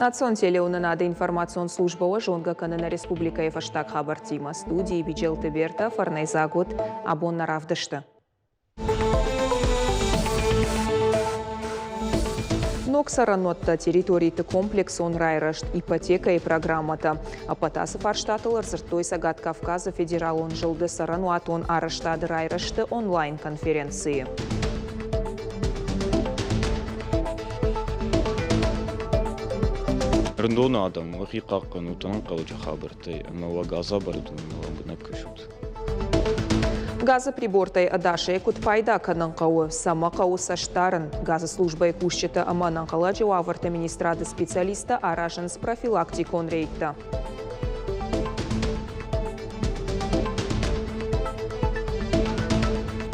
Национ телеуынынады информацион службӕ уӕ зонгӕ кӕны нӕ республикӕйы фӕстаг хабӕрттимӕ. Студийы Биджелты Бертӕ, фӕрнӕйдзаг уыд абон нӕ равдысты. Ног цӕрӕнуӕттӕ, территориты комплексон райрӕзт, ипотекӕйы программӕтӕ. Ӕппӕт ацы фарстатыл ӕрдзырдтой Цӕгат Кавказы федералон зылды цӕрӕнуатон арӕзтады райрӕзты онлайн-конференцийы. Рындоны адӕм, уӕхи хъахъхъӕнут ӕнӕнхъӕлӕджы хабӕрттӕй ӕмӕ уӕ газабӕрдонмӕ лӕмбынӕг кӕсут. Газы прибортӕй ӕдасӕй куыд пайда кӕнын хъӕуы, цӕмӕ хъӕуы цӕстдарын? Газы службӕйы кусджытӕ ӕмӕ ӕнӕнхъӕлӕджы уавӕрты министрады специалисттӕ аразынц профилактикон рейдтӕ.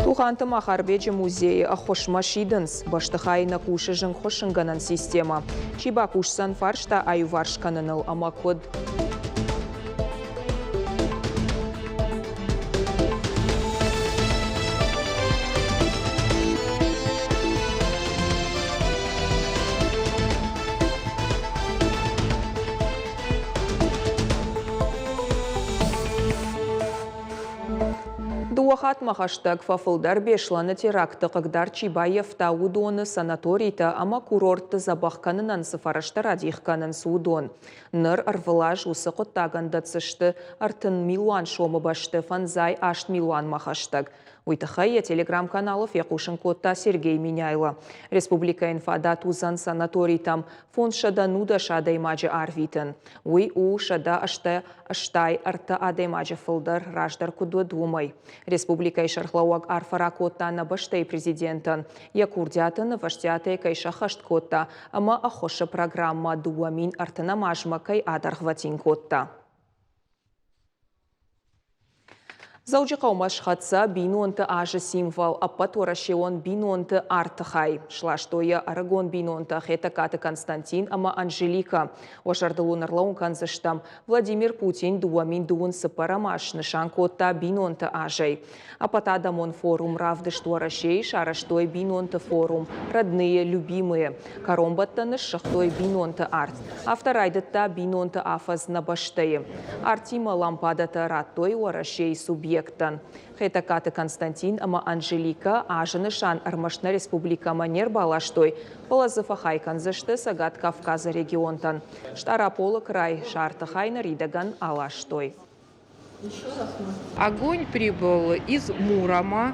Туханты Махарбеджы музейы ӕххуысмӕ сидынц, бӕстыхайы нӕ кусы зынгхуыссынгӕнӕн системӕ. Чи бакусдзӕн фарста аиуварс кӕныныл ӕмӕ куыд? Дыууӕ хатмӕ хӕстӕг фӕфылдӕр Беслӕны теракты хъыгдард чи баййӕфта, уыдоны санаторитӕ ӕмӕ курортты дзӕбӕх кӕнынӕн цы фӕрӕзтӕ радих кӕнынц, уыдон. Ныр ӕрвылаз уыцы хъуыддагӕн дӕтдзысты 30 милуан сомы бӕсты 58 милуанмӕ хӕстӕг. Уый тыххӕй йӕ телеграм-каналы фехъусын кодта Сергей Меняйло. Республикӕйӕн фадат уыдзӕн санаторитӕм 510 адӕймаджы арвитын. Уый у 183 адӕймаджы фылдӕр, раздӕр куыд уыд, уымӕй. Республикӕйы сӕргълӕууӕг арфӕ ракодта нӕ бӕстӕйы президентӕн, йӕ курдиаты нывӕстиатӕй кӕй сӕххӕст кодта ӕмӕ ӕххуысы программӕ 2030 азмӕ кӕй адӕргъвӕтин кодта. Дзӕуджыхъӕумӕ схӕццӕ бинонты азы символ ӕппӕтуӕрӕсеон бинонты арты хай. Сластой йӕ ӕрыгон бинонтӕ Хетӕгкаты Константин ӕмӕ Анжеликӕ. Уӕ зӕрдыл уын ӕрлӕууын кӕндзыстӕм, Владимир Путин 2024 аз снысан кодта бинонты азӕй. Ӕппӕтадӕмон форум равдыст Уӕрӕсейы сарӕзтой бинонты форум «Родные, любимые». Кӕронбӕттӕны ссыгътой бинонты арт. Афтӕ райдыдта бинонты афӕдз нӕ бӕстӕйы. Артимӕ лампадӕтӕ радтой Уӕрӕсейы субъекттӕн. Хетӕгкаты Константин ӕмӕ Анжеликӕ азы нысан ӕрмӕст нӕ республикӕмӕ не рбаластой, фӕлӕ дзы фӕхай кӕндзысты Цӕгат Кавказы регионтӕн. Стъараполы край сӕрты хай ныридӕгӕн аластой. Огонь прибыл из Мурома,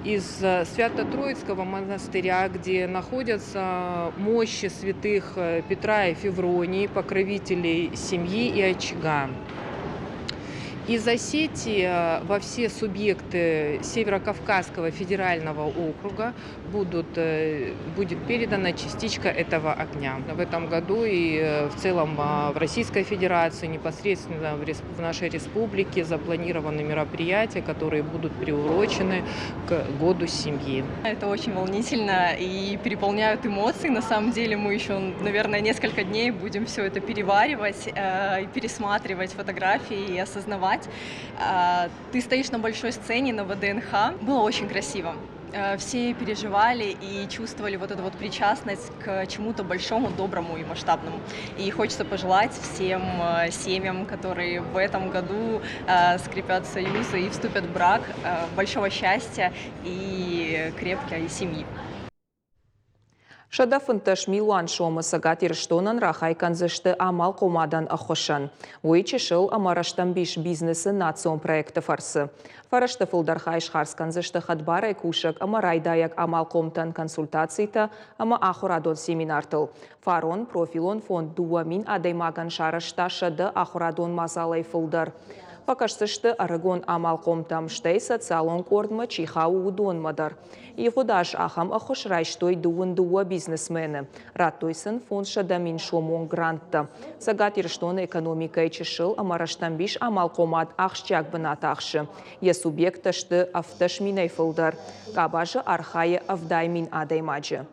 из Свято-Троицкого монастыря, где находятся мощи святых Петра и Февронии, покровителей семьи и очага. Из Осетии во все субъекты Северокавказского федерального округа будут, будет передана частичка этого огня. В этом году и в целом в Российской Федерации, непосредственно в нашей республике запланированы мероприятия, которые будут приурочены к году семьи. Это очень волнительно и переполняют эмоции. На самом деле мы еще, наверное, несколько дней будем все это переваривать и пересматривать фотографии и осознавать. Ты стоишь на большой сцене на ВДНХ. Было очень красиво. Все переживали и чувствовали вот эту вот причастность к чему-то большому, доброму и масштабному. И хочется пожелать всем семьям, которые в этом году скрепят союзы и вступят в брак, большого счастья и крепкой семьи. 115 милуан сомы Цӕгат Ирыстонӕн рахай кӕндзысты амалхъомадӕн ӕххуысӕн. Уый чысыл ӕмӕ рӕстӕмбис бизнесы национ проекты фӕрцы. Фӕрӕзты фылдӕр хай схардз кӕндзысты хӕдбарӕй кусӕг ӕмӕ райдайӕг амалхъомтӕн консультацитӕ ӕмӕ ахуырадон семинартыл. Фарон профилон фонд 2000 адӕймагӕн сарӕзта 100 ахуырадон мадзалӕй фылдӕр. Фӕкӕсдзысты ӕрыгон амалхъомтӕм, стӕй социалон къордмӕ чи хауы, уыдонмӕ дӕр. Ивгъуыд аз ахӕм ӕххуыс райстой 22 бизнесмены. Радтой сын 500 000 сомон гранттӕ. Цӕгат Ирыстоны экономикӕйы чысыл ӕмӕ рӕстӕмбис амалхъомад ахсджиаг бынат ахсы. Йӕ субъекттӕ сты 17 минӕй фылдӕр. Къабазы архайы 70 000 адӕймаджы.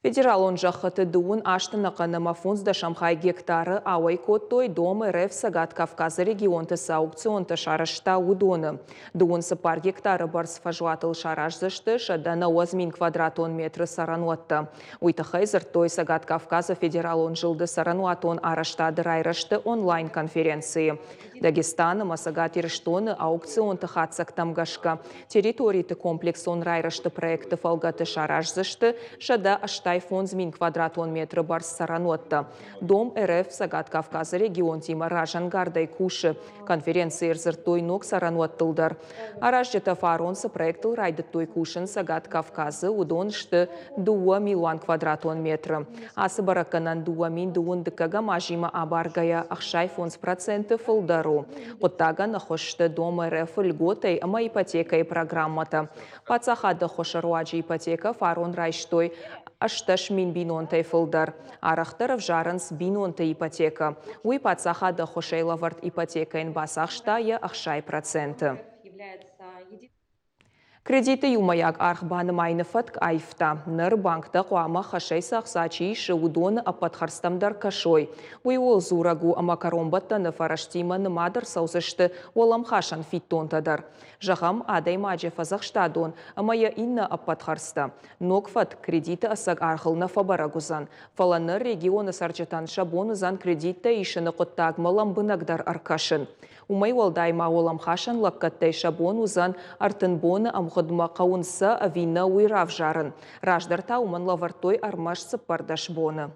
Федералон зӕххыты дыууын азты ӕнӕхъӕн ӕмӕ фондздӕсӕм хай гектары ауӕй кодтой, Дом РФ Цӕгат Кавказы регионты цы аукционтӕ сарӕзта, уыдоны. Дыууын цыппар гектары бӕрц фӕзуатыл сараздзысты 190 000 квадратон метры цӕрӕнуӕттӕ. Уый тыххӕй дзырдтой Цӕгат Кавказы федералон зылды цӕрӕнуатон арӕзтады райрӕзты онлайн-конференцийы. Дагестан ӕмӕ Цӕгат Ирыстоны аукционты хатдзӕгтӕм гӕсгӕ территориты комплексон райрӕзты проекты фӕлгӕты сараздзысты 185 000 квадратон метры бӕрц цӕрӕнуӕттӕ. Дом РФ Цӕгат Кавказы регионтимӕ разӕнгардӕй кусы. Конференцийы ӕрдзырдтой ног цӕрӕнуӕттыл дӕр. Аразджытӕ фарон цы проектыл райдыдтой кусын Цӕгат Кавказы, уыдон сты 2 милуан квадратон метры. Ацы бӕрӕггӕнӕн 2012 дыккӕгӕм азимӕ абаргӕйӕ 65% фылдӕр у. Хъуыддагӕн ӕххуыс сты Дом РФ-ы льготӕй ӕмӕ ипотекӕйы программӕтӕ. Паддзахады ӕххуысы руаджы ипотекӕ фарон райстой 18 000 бинонтӕй фылдӕр. Арӕхдӕр ӕвзарынц бинонты ипотекӕ. Уый паддзахады ӕххуысӕй лӕвӕрд ипотекӕйӕн бацахста йӕ 60%. Кредиты иумӕйаг аргъ банымайыны фӕтк аивта. Ныр банктӕ хъуамӕ хӕсӕй цы ӕхца чи исы, уыдоны ӕппӕт хӕрдзтӕм дӕр кӕсой. Уый ууыл дзурӕг у, ӕмӕ кӕронбӕттӕны фӕрӕзтимӕ нымад ӕрцӕудзысты уӕлӕмхасӕн фиддонтӕ дӕр. Зӕгъӕм, адӕймаджы фӕдзӕхстадон ӕмӕ йӕ иннӕ ӕппӕт хӕрдзтӕ. Ног фӕтк кредиты ӕцӕг аргъыл нӕ фӕбӕрӕг уыдзӕн, фӕлӕ ныр регионы цӕрджытӕн сӕ бон уыдзӕн кредиттӕ исыны хъуыддагмӕ лӕмбынӕгдӕр ӕркӕсын. Уымӕй уӕлдай ма уӕлӕмхасӕн лӕггӕдтӕй сӕ бон уыдзӕн 30 боны ӕмгъуыдмӕ хъӕуынц сӕ ӕви нӕ, уый равзарын. Раздӕр та уымӕн лӕвӕрдтой ӕрмӕст 14 боны.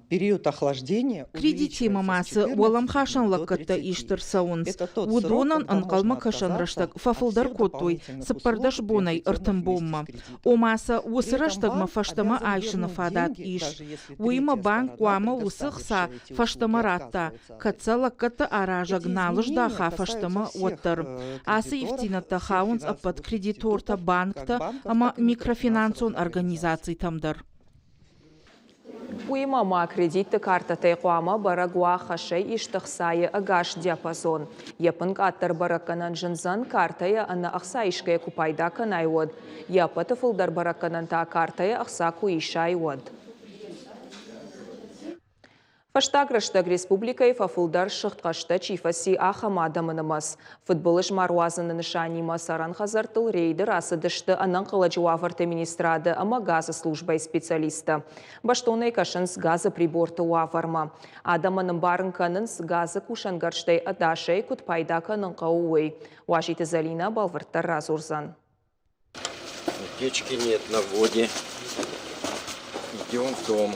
Период охлаждения Кредитимӕ ма цы уӕлӕмхасӕн лӕггӕдтӕ ист ӕрцӕуынц, уыдонӕн ӕнхъӕлмӕ кӕсӕн рӕстӕг фӕфылдӕр кодтой 14 бонӕй 30 бонмӕ. Ома сӕ уыцы рӕстӕгмӕ фӕстӕмӕ айсыны фадат ис. Уыимӕ банк хъуамӕ уыцы хца фӕстӕмӕ радта, кӕд сӕ лӕггӕдты аразӕг нал здаха фӕстӕмӕ, уӕддӕр. Ацы ивддзинӕдтӕ хауынц ӕппӕт кредитортӕ, банктӕ ӕмӕ микрофинансон организацитӕм дӕр. Уыимӕ ма кредитты картӕтӕй хъуамӕ бӕрӕг уа хӕсӕй ист ӕхцайы ӕгас диапазон. Йӕ пын къаддӕр бӕрӕггӕнӕн зындзӕн, картӕйӕ ӕнӕ ӕхца исгӕйӕ куы пайда кӕнай, уӕд. Йӕ ӕппӕты фылдӕр бӕрӕггӕнӕн та картӕйӕ ӕхца куы исай, уӕд. Фӕстаг рӕстӕг республикӕйы фӕфылдӕр сыгъдхъӕстӕ чи фӕци, ахӕм адӕмы нымӕц. Фыдбылыз ма руадзыны нысанимӕ цӕрӕн хӕдзӕрттыл рейды рацыдысты ӕнӕнхъӕлӕджы уавӕрты министрады ӕмӕ газы службӕйы специалисттӕ. Бӕстонӕй кӕсынц газы приборты уавӕрмӕ. Адӕмӕн ӕмбарын кӕнынц, газы кусӕнгӕрзтӕй ӕдасӕй куыд пайда кӕнын хъӕуы, уый. Уазиты Зӕлинӕ бӕлвырддӕр радзурдзӕн. Утечки нет на вводе. Идем в дом.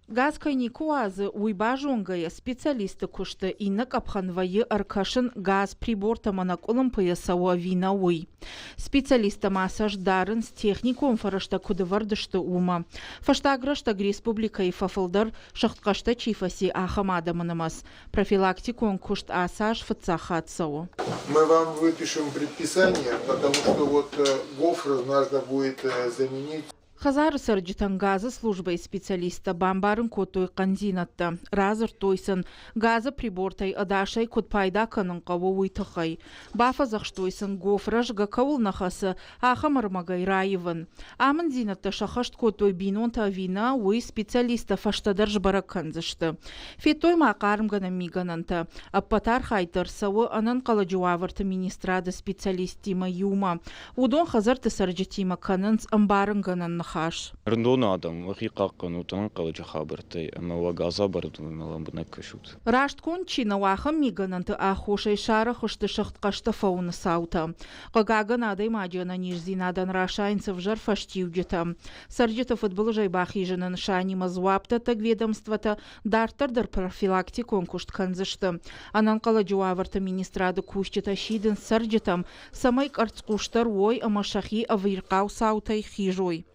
Газ кӕй никуы уадзы, уый базонгӕйӕ специалистты куысты иннӕ къӕпхӕн вӕййы ӕркӕсын газ прибортӕм ӕнӕкъуылымпыйӕ цӕуы ӕви нӕ, уый. Специалисттӕ ма цӕст дарынц, техникон фӕрӕзтӕ куыд ӕвӕрд сты, уымӕ. Фӕстаг рӕстӕг республикӕйы фӕфылдӕр, сыгъдхъӕстӕ чи фӕци, ахӕм адӕмы нымӕц. Профилактикон куыст ацы аз фыццаг хатт цӕуы. Мы вам выпишем предписание, потому что вот гофры нужно будет заменить. Хӕдзары цӕрджытӕн газы службӕйы специалисттӕ бамбарын кодтой хъӕндзинӕдтӕ, радзырдтой сын, газы прибортӕй ӕдасӕй куыд пайда кӕнын хъӕуы, уый тыххӕй. Бафӕдзӕхстой сын, гофрӕ згӕ кӕуыл нӕ хӕцы, ахӕм ӕрмӕгӕй раивын. Амынддзинӕдтӕ сӕххӕст кодтой бинонтӕ ӕви нӕ, уый специалисттӕ фӕстӕдӕр сбӕрӕг кӕндзысты. Федтой ма хъармгӕнӕн мигӕнӕнтӕ. Ӕппӕт архайд дӕр цӕуы ӕнӕнхъӕлӕджы уавӕрты министрады специалисттимӕ иумӕ. Уыдон хӕдзӕртты цӕрджытимӕ кӕнынц ӕмбарынгӕнӕн ныхас. Рындоны адӕм, уӕхи хъахъхъӕнут ӕнӕнхъӕлӕджы хабӕрттӕй ӕмӕ уӕ гадзабӕрдонмӕ лӕмбынӕг кӕсут. Растгонд чи нӕу, ахӕм мигӕнӕнты аххосӕй сарӕх сты сыгъдхъӕстӕ фӕуыны цаутӕ. Хъыгагӕн, адӕймаджы ӕнӕниздзинадӕн расайынц ӕвзӕр фӕстиуджытӕ. Цӕрджыты фыдбылызӕй бахизыны нысанимӕ дзуапдӕттӕг ведомствотӕ дарддӕр дӕр профилактикон куыст кӕндзысты. Ӕнӕнхъӕлӕджы уавӕрты министрады кусджытӕ сидынц цӕрджытӕм, цӕмӕй къӕрцхъусдӕр уой ӕмӕ сӕхи ӕвирхъау цаутӕй хизой.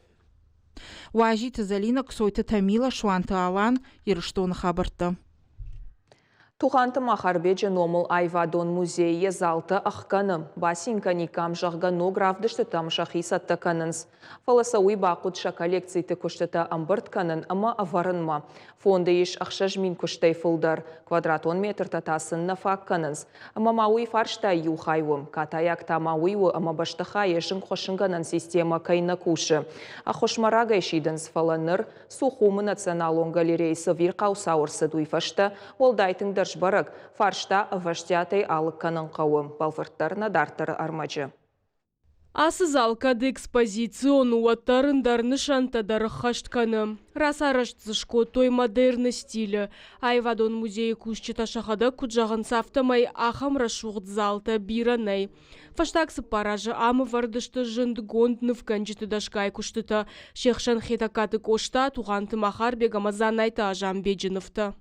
Уазиты Зӕлинӕ, Кцойты Тамила, Суанты Алан, Ирыстоны хабӕрттӕ. Тугъанты Махарбеджы номыл аивадон музей йӕ залтӕ ӕхгӕны. Бацин кӕниккам, зӕгъгӕ, ног равдыстытӕм сӕхи цӕттӕ кӕнынц. Фӕлӕ сӕ уый бахъуыд сӕ коллекциты куыстытӕ ӕмбырд кӕнын ӕмӕ ӕвӕрынмӕ. Фонды ис 6000 куыстӕй фылдӕр, квадратон метртӕ та сын нӕ фаг кӕнынц. Ӕмӕ ма уый фарстайы иу хай у. Катайаг та ма уый у, ӕмӕ бӕстыхайы зынгхуыссынгӕнӕн системӕ кӕй нӕ кусы. Ӕххуысмӕ рагӕй сидынц, фӕлӕ ныр Сухумы националон галерейы цы ӕвирхъау цау ӕрцыд, уый фӕстӕ уӕлдай тынгдӕр сбӕрӕг, фарста ӕвӕстиатӕй алыг кӕнын хъӕуы, бӕлвырддӕр нӕ дарддӕры ӕрмӕджы. Ацы зал кӕд экспозицион у, уӕддӕр ӕндӕр нысӕнттӕ дӕр ӕххӕст кӕны. Рацарӕзт дзы скодтой модерны стилы. Аивадон музейы кусджытӕ сӕхӕдӕг куыд зӕгъынц, афтӕмӕй ахӕм рӕсугъд залтӕ бирӕ нӕй. Фӕстаг цыппар азы ам ӕвӕрд сты зындгонд нывгӕнджыты дӕсгай куыстытӕ, се хсӕн Хетӕгкаты Къоста, Тугъанты Махарбег ӕмӕ Дзанайты Азамбеджы нывтӕ.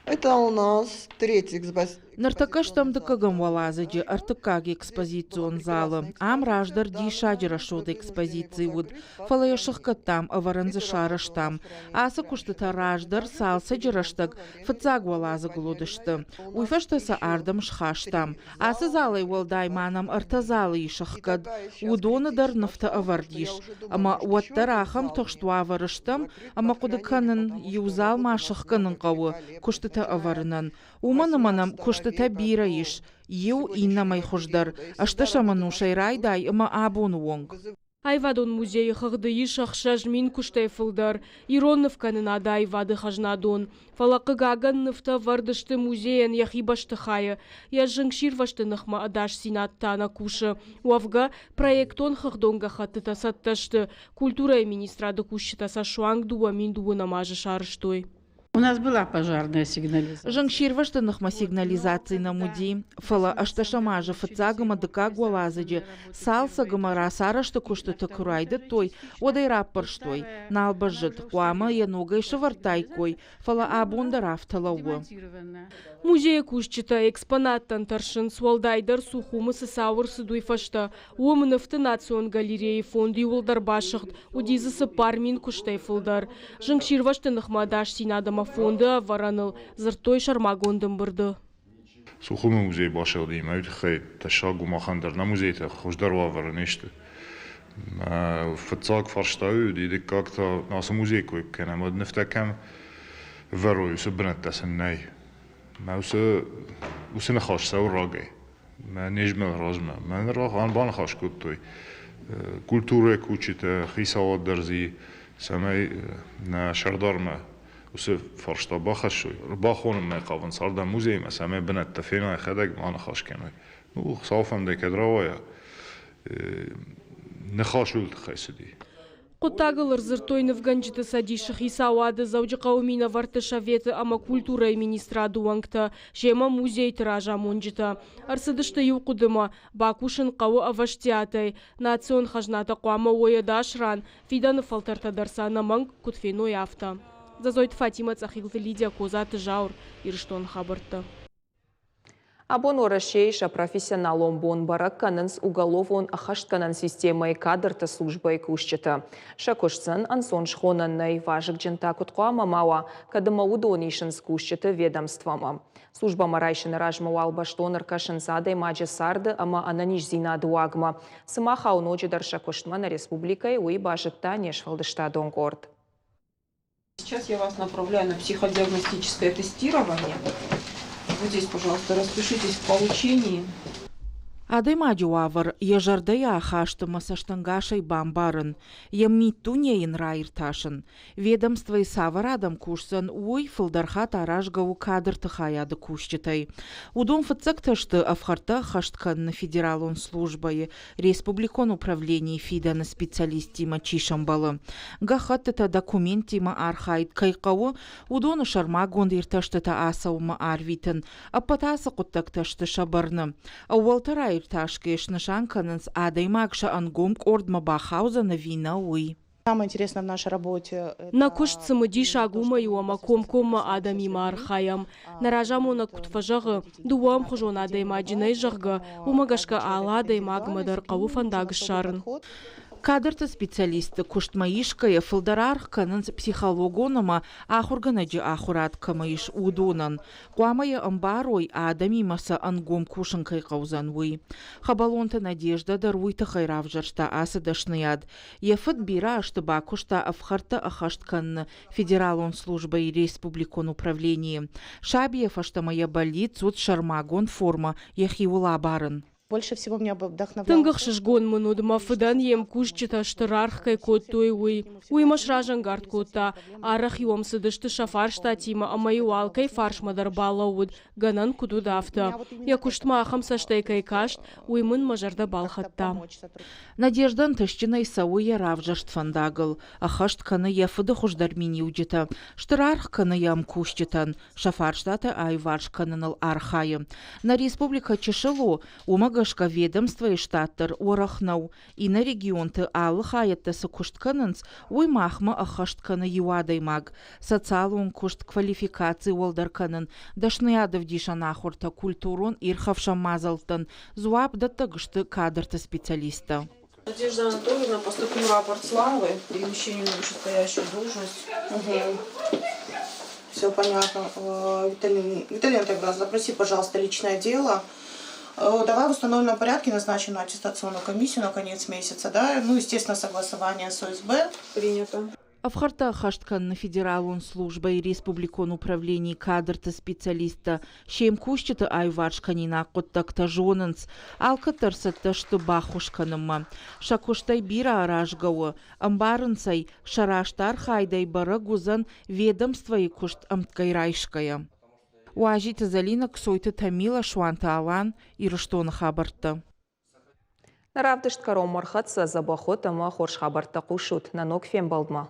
Это у нас третий экспозицион. Ныртӕккӕ стӕм дыккӕгӕм уӕладзыджы ӕртыккаг экспозицион залы. Ам раздӕр диссаджы рӕсугъд экспозици уыд, фӕлӕ йӕ сыхгӕдтам, ӕвӕрӕн дзы сарӕзтам. Ацы куыстытӕ раздӕр цалцӕджы рӕстӕг фыццаг уӕладзыгыл уыдысты. Уый фӕстӕ сӕ ардӕм схастам. Ацы залӕй уӕлдай ма нӕм ӕртӕ залы ис ӕхгӕд, уыдоны дӕр нывтӕ ӕвӕрд ис. Ӕмӕ уӕддӕр ахӕм тыхст уавӕры стӕм, ӕмӕ хъуыды кӕнын, иу зал ма сыхгӕнын хъӕуы куыстытӕ ӕвӕрынӕн. Уымӕн ӕмӕ нӕм куыстытӕ бирӕ ис, иу иннӕмӕй хуыздӕр, ӕстӕсӕм ӕнусӕй райдай ӕмӕ абоны онг. Аивадон музейы хыгъды ис 6000 куыстӕй фылдӕр ирон нывкӕнынады аивады хӕзнадон. Фӕлӕ, хъыгагӕн, нывтӕ ӕвӕрд сты музейӕн йӕхи бӕстыхайы. Йӕ зынгсирвӕзты ныхмӕ ӕдасдзинад та нӕ кусы. Уӕвгӕ, проектон хыгъдон гӕххӕттытӕ цӕттӕ сты. Культурӕйы министрады кусджытӕ сӕ суанг 2002 азы сарӕзтой. У нас была пожарная сигнализация. Зынгсирвӕзты ныхмӕ сигнализаци нӕм уыди, фӕлӕ ӕстӕсӕм азы фыццаг ӕмӕ дыккаг уӕладзыджы цалцӕг ӕмӕ рацарӕзты куыстыты куы райдыдтой, уӕд ӕй раппӕрстой. Нал бӕззыд, хъуамӕ йӕ ногӕй сӕвӕрдтаиккой, фӕлӕ абон дӕр афтӕ лӕууы. Музейы кусджытӕ экспонаттӕн тӕрсынц, уӕлдайдӕр Сухумы цы цау ӕрцыд, уый фӕстӕ. Уым нывты национ галерейы фонд иууылдӕр басыгъд, уыди дзы 4000 куыстӕй фылдӕр. Зынгсирвӕзты ныхмӕ ӕдасдзинад ӕмӕ фонды ӕвӕрӕныл дзырдтой сӕрмагонд ӕмбырды. Сухумы музей басыгъди, мӕ уый тыххӕй тӕссаг у махӕн дӕр. Нӕ музейтӕ хуыздӕр уавӕры не сты. Фыццаг фарста уыди, дыккаг та ацы музей кой кӕнӕм, уӕд нывтӕ кӕм ӕвӕрой, уыцы бынӕттӕ сын нӕй. Мӕ уыцы ныхас цӕуы рагӕй. Мӕ не змӕл размӕ. Мӕ ныр баныхас кодтой культурӕйы кусджытӕ, хицауад дӕр дзы, цӕмӕй нӕ сӕрдармӕ уыцы фарста бахӕссой. Бахонынмӕ хъавынц ардӕм музеймӕ, цӕмӕй бынӕттӕ феной, йӕхӕдӕг ма ныхас кӕной. Ну, Хуыцауы фӕндӕй кӕд рауайа, ныхас уый тыххӕй цыди. Хъуыддагыл ӕрдзырдтой нывгӕнджыты цӕдисы хицауады, Дзӕуджыхъӕуы минӕвӕртты советы ӕмӕ культурӕйы министрады уӕнгтӕ, семӕ музейты разамонджытӕ. Ӕрцыдысты иу хъуыдымӕ: бакусын хъӕуы ӕвӕстиатӕй, национ хӕзнатӕ хъуамӕ уой ӕдас ран, фидӕны фӕлтӕртӕ дӕр сӕ ӕнӕмӕнг куыд феной, афтӕ. Дзӕзойты Фатимӕ, Цъӕхилты Лидия, Козаты Зауыр, Ирыстоны хабӕрттӕ. Абон Уӕрӕсейы сӕ профессионалон бон бӕрӕг кӕнынц уголовон ӕххӕстгӕнӕн системӕйы кадрты службӕйы кусджытӕ. Сӕ куыст сын ӕнцон схонӕн нӕй, вазыгджын та куыд хъуамӕ ма уа, кӕд ӕмӕ уыдон исынц кусджыты ведомствомӕ. Службӕмӕ райсыны размӕ уал бӕстон ӕркӕсынц адӕймаджы царды ӕмӕ ӕнӕниздзинады уагмӕ. Цы ма хауы ноджыдӕр сӕ куыстмӕ нӕ республикӕйы, уый базыдта не сфӕлдыстадон къорд. Сейчас я вас направляю на психодиагностическое тестирование. Вот здесь, пожалуйста, распишитесь в получении. Адӕймаджы уавӕр йӕ зӕрдӕйы ахаст ӕмӕ цӕстӕнгасӕй бамбарын, йӕ миддуне йын раиртасын, ведомствойы цавӕр адӕм кусдзӕн, уый фылдӕр хатт аразгӕ у кадрты хайады кусджытӕй. Уыдон фыццӕгтӕ сты ӕфхӕрдтӕ ӕххӕст кӕныны федералон службӕйы республикон управленийы фидӕны специалисттимӕ чи сӕмбӕлы, гӕххӕттытӕ документтимӕ архайд кӕй хъӕуы, уыдоны сӕрмагонд иртӕстытӕ ацӕуынмӕ арвитын, ӕппӕт ацы хъуыддӕгтӕ сты сӕ бӕрны. Ӕууӕлтӕ раиртасгӕ снысан кӕнынц, адӕймаг сӕ ӕнгом къордмӕ бахаудзӕн ӕви нӕ, уый. Самое интересное в нашей работе. Нӕ куыст цымыдисаг уымӕй у, ӕмӕ комкоммӕ адӕмимӕ архайӕм. Нӕ разамонӕг куыд фӕзӕгъы, дыууӕ ӕмхуызон адӕймаджы нӕй, зӕгъгӕ, уымӕ гӕсгӕ алы адӕймагмӕ дӕр хъӕуы фӕндаг ссарын. Кадрты специалистты куыстмӕ исгӕйӕ фылдӕр аргъ кӕнынц психологон ӕмӕ ахуыргӕнӕджы ахуырад кӕмӕ ис, уыдонӕн. Хъуамӕ йӕ ӕмбарой, адӕмимӕ сӕ ӕнгом кусын кӕй хъӕудзӕн, уый. Хӕбӕлонты Надеждӕ дӕр уый тыххӕй равзӕрста ацы дӕсныйад. Йӕ фыд бирӕ азты бакуыста ӕфхӕрдтӕ ӕххӕст кӕныны федералон службӕйы республикон управленийы. Сабийӕ фӕстӕмӕ йӕ бӕллиц уыд сӕрмагонд формӕ йӕхиуыл абарын. Больше всего меня вдохновляло. Тынг ӕхсызгон мын уыд, мӕ фыдӕн йе мкусджытӕ стыр аргъ кӕй кодтой, уый. Уый мӕ сразӕнгард кодта. Арӕх-иу ӕм цыдысты сӕ фарстатимӕ ӕмӕ-иу алкӕй фарсмӕ дӕр балӕууыд, гӕнӕн куыд уыд, афтӕ. Йӕ куыстмӕ ахӕм цӕстӕй кӕй каст, уый мын мӕ зӕрдӕ балхӕдта. Надеждӕ ӕнтыстджынӕй цӕуы йӕ равзӕрст фӕндагыл, ӕххӕст кӕны йӕ фыды хуыздӕр миниуджытӕ, стыр аргъ кӕны йӕ ӕмкусджытӕн, сӕ фарстатӕ аиуварс кӕныныл архайы. Нӕ республикӕ чысыл у, уымӕ гӕсгӕ ведомствойы штат дӕр уӕрӕх нӕу. Иннӕ регионты алы хайӕдтӕ цы куыст кӕнынц, уый махмӕ ӕххӕст кӕны иу адӕймаг. Социалон куыст, квалификаци уӕлдӕр кӕнын, дӕсныйадӕвдисӕн ахуыртӕ, культурон ирхӕфсӕн мадзӕлттӕн дзуапдӕттӕг сты кадрты специалисттӕ. Надежда Анатольевна, поступил рапорт Славы, перемещение на вышестоящую должность. Угу. Все понятно. Виталина, Виталина тогда запроси, пожалуйста, личное дело. Давай в установленном порядке назначим на аттестационную комиссию на конец месяца, да? Ну, естественно, согласование с ОСБ. Принято. Ӕфхӕрдтӕ ӕххӕст кӕныны федералон службӕйы республикон управленийы кадрты специалисттӕ се мкусджыты аиуварс кӕнинаг хъуыддӕгтӕ зонынц, алкӕддӕр цӕттӕ сты баххуыс кӕнынмӕ. Сӕ куыстӕй бирӕ аразгӕ у, ӕмбарынц ӕй, сӕ раст архайдӕй бӕрӕг уыдзӕн ведомствойы куыст ӕмткӕй райсгӕйӕ. Уазиты Зӕлинӕ, Ксойты Тамила, Суанты Алан, Ирыстоны хабӕрттӕ. Нӕ равдыст кӕронмӕ ӕрхӕццӕ дзӕбӕх ут ӕмӕ хорз хабӕрттӕ хъусут нӕ ног фембӕлдмӕ.